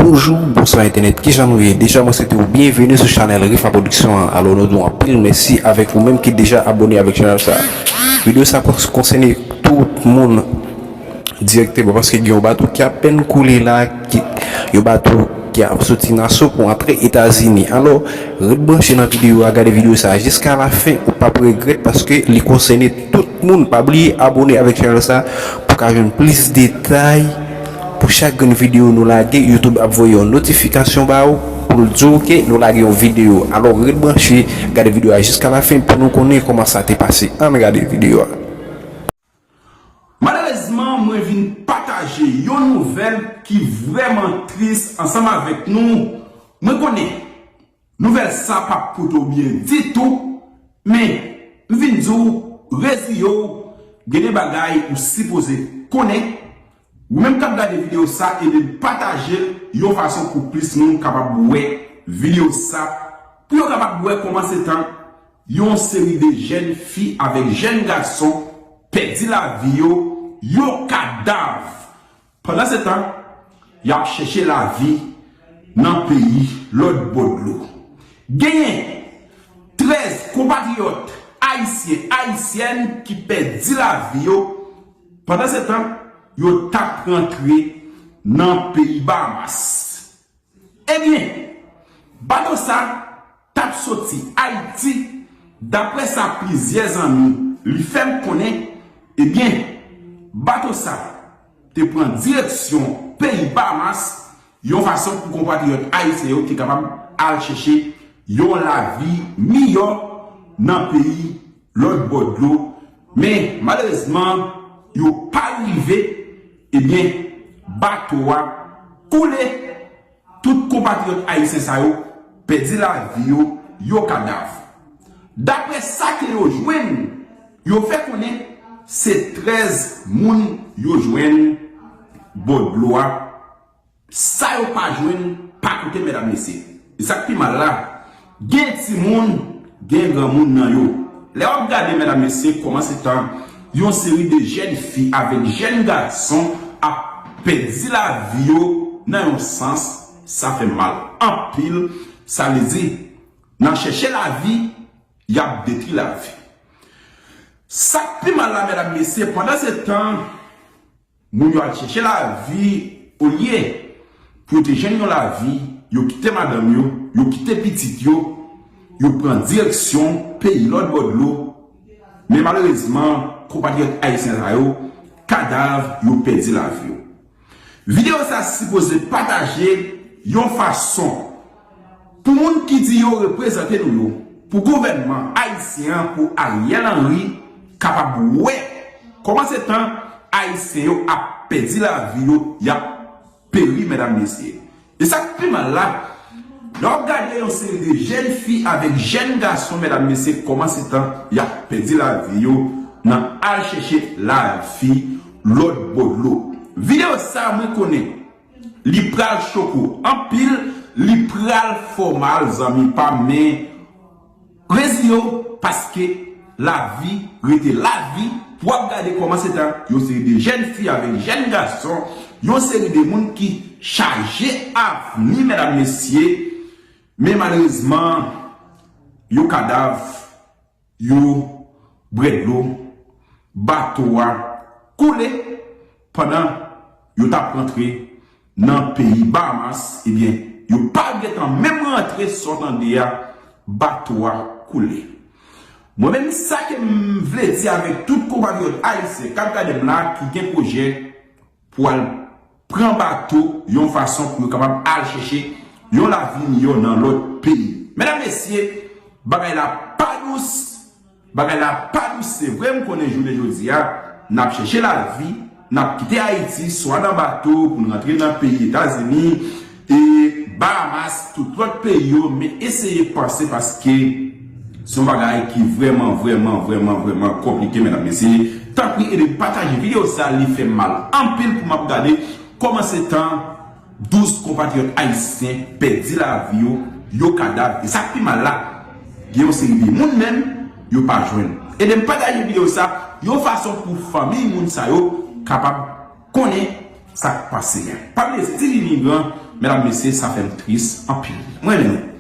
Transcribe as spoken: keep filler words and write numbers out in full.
Bonjou, bonswa entènèt, kijan nou ye? Deja, mwen swete w byenveni sou chanèl Rifa Production an. Alò, nou di w anpil mèsi avèk ou menm ki deja abòne avèk chanèl sa. Videyo sa konsène tout moun dirèkteman, paske gen yon bato ki apèn koule la, ki, yon bato ki ap soti Nassau pou antre Etazini. Alò, ret branche nan videyo a, gade videyo sa a jiska lafen, ou p ap regrèt, paske li konsène tout moun. Pa bliye abòne avèk chanèl sa pou ka jwenn plis detay. Pou chak grenn videyo nou lage, YouTube ap voye yon notifikasyon ba ou pou l di w ke nou lage yon videyo. Alò, ret branche, gade videyo a jiska lafen pou nou konnen kòman sa te pase. Ann gade videyo a. Malerezman, mwen vin pataje yon nouvèl ki vrèman tris ansanm avèk nou. Mwen konnen nouvèl sa p ap pote w byen ditou, men m vin di w, reziye w, gen de bagay ou sipoze konnen. Ou menm k ap gade videyo sa, ede m pataje l yon fason pou plis moun kapab wè videyo sa, pou yo kapab wè kòman se tan yon seri de jèn fi avèk jèn gason pèdi lavi yo, yo kadav. Pandan se tan, y ap chèche lavi nan peyi lòt bò dlo. Genyen trèz konpatriyòt ayisyen, ayisyèn ki pèdi lavi yo. Pandan se tan, yo t ap rantre nan peyi Bahamas. Ebyen, bato sa t ap soti Ayiti, daprè sa plizyè zanmi li fè m konnen, ebyen, bato sa te pran direksyon peyi Bahamas, yon fason pou konpatriyòt ayisyen yo te kapab al chèche yon lavi miyò nan peyi lòt bò dlo. Men, malerezman, yo pa rive, ebyen, bato a koule. Tout konpatriyòt ayisyen sa yo pèdi lavi yo, yo kadav. Daprè sa ke yo jwenn, yo fè konnen se trèz moun yo jwenn bò dlo a. Sa yo pa jwenn pa koute, medam, mesye. E sa k pi mal la, gen timoun, gen granmoun nan yo. Lè w ap gade, medam, mesye, kòman se tan yon seri de jèn fi avèk jèn gason ap pèdi lavi yo nan yon sans, sa fè mal anpil. Sa vle di, nan chèche lavi, y ap detwi lavi. Sa k pi mal la, medam, mesye, pandan se tan, moun yo al chèche lavi, olye pou yo te jwenn yon lavi, yo kite madanm yo, yo kite pitit yo, yo pran direksyon peyi lòt bò dlo. Men malerezman, konpatriyòt ayisyen sa yo, kadav yo pèdi lavi yo. Videyo sa sipoze pataje yon fason pou moun ki di yo reprezante nou yo, pou gouvènman ayisyen an, pou Ariel Henry kapab wè kòman se tan ayisyen yo ap pèdi lavi yo, y ap peri, medam, mesye. E sa k pi mal la, lè w ap gade yon seri de jèn fi avèk jèn gason, medam, mesye, kòman se tan y ap pèdi lavi yo nan al chèche lavi lòt bò dlo. Videyo sa, mwen konnen, li pral choke w anpil, li pral fè w mal, zanmi pa m, men reziye w, paske lavi rete lavi. Pou w ap gade kòman se tan yon seri de jèn fi avèk jèn gason, yon seri de moun ki chaje avni, medam, mesye, men malerezman, yo kadav, yo bwè dlo, bato a koule pandan yo t ap rantre nan peyi Bahamas, ebyen, yo pa gentan menm rantre, sa w tande a, bato a koule. Mwen menm, sa ke m vle di avèk tout konpatriyòt ayisyen k ap gade m la, ki gen pwojè pou al pran bato yon fason pou yo kapab al chèche yon lavi miyò nan lòt peyi. Medam, mesye, bagay la pa dous. Bagay la pa dous, se vre, m konnen jounen jodi a, n ap chèche lavi, n ap kite Ayiti, swa nan bato pou n rantre nan peyi Etazini, e Bahamas, tout lòt peyi yo, men eseye panse, paske se yon bagay ki vrèman, vrèman, vrèman, vrèman konplike, medam, mesye. Tanpri, ede m pataje videyo sa, li fè m mal anpil pou m ap gade kòman se tan douz konpatriyòt ayisyen pèdi lavi yo, yo kadav. E sa k pi mal la, gen yon seri de moun menm, yo pa jwenn. Ede m pataje videyo sa, yon fason pou fanmi moun sa yo kapab konnen Sa k pase a? Palestine imigran, medam mesye, sa fè m tris anpil. Mwen renmen nou.